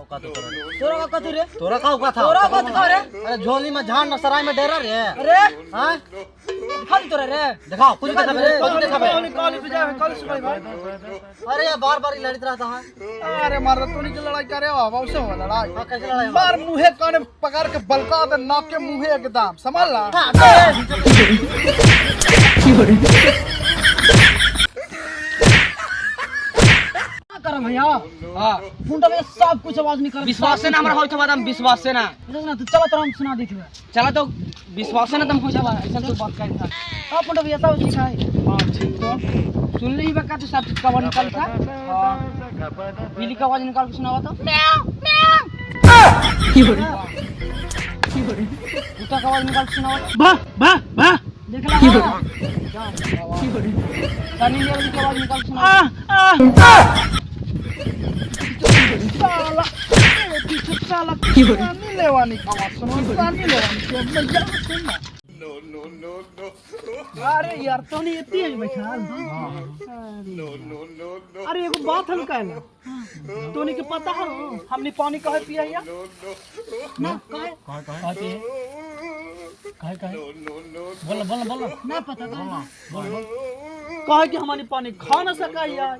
औकात है तोरा। तोरा का कथी रे? तोरा का औकात है? तोरा औकात का रे? अरे झोली में झाड़ न सराय में डेरा रे। अरे हां दिखा दी तोरा रे। दिखाओ कुछ दिखा रे, कुछ दिखा कॉलेज कॉलेज पे जाए, कॉलेज सुनाई भाई। अरे यार बार बार लड़ित रहता है। अरे मार तोनी के लड़ाई करे हो, उसे हो लड़ाई। हां कैसे लड़ाई? मार मुंहे काने पकड़ के बलका दे नाक के मुंहे एकदम, समझ ला। करम भैया। हां मुंडा में सब कुछ आवाज निकल। विश्वास से ना हमरा होय छबा, विश्वास से ना। ना तू चला तोरा हम सुना दी थी। चला तो विश्वास से ना तुम हो जाबा, ऐसा तो बात कर था। हां मुंडा भैया सब ठीक है। हां ठीक तो सुन ली बका तू सब चीज का आवाज निकाल था। हां बिल्ली का आवाज निकाल के सुनावा तो। म्याऊं म्याऊं। कुत्ता का आवाज निकाल के सुनावा। वाह वाह वाह देख ला। सनी लियोन की आवाज निकाल के सुनावा। साला पीछे साला सनी लेवानी का आवाज सुनो, सनी लेवानी के भैया सुन ना। अरे यार तोनी एती है बैठल। अरे एगो बात हम कहला, तोनी के पता है हमने पानी काहे पिया या ना काहे काहे काहे काहे बोल बोल बोल ना पता काहे काहे कि हमने पानी खा ना सका यार।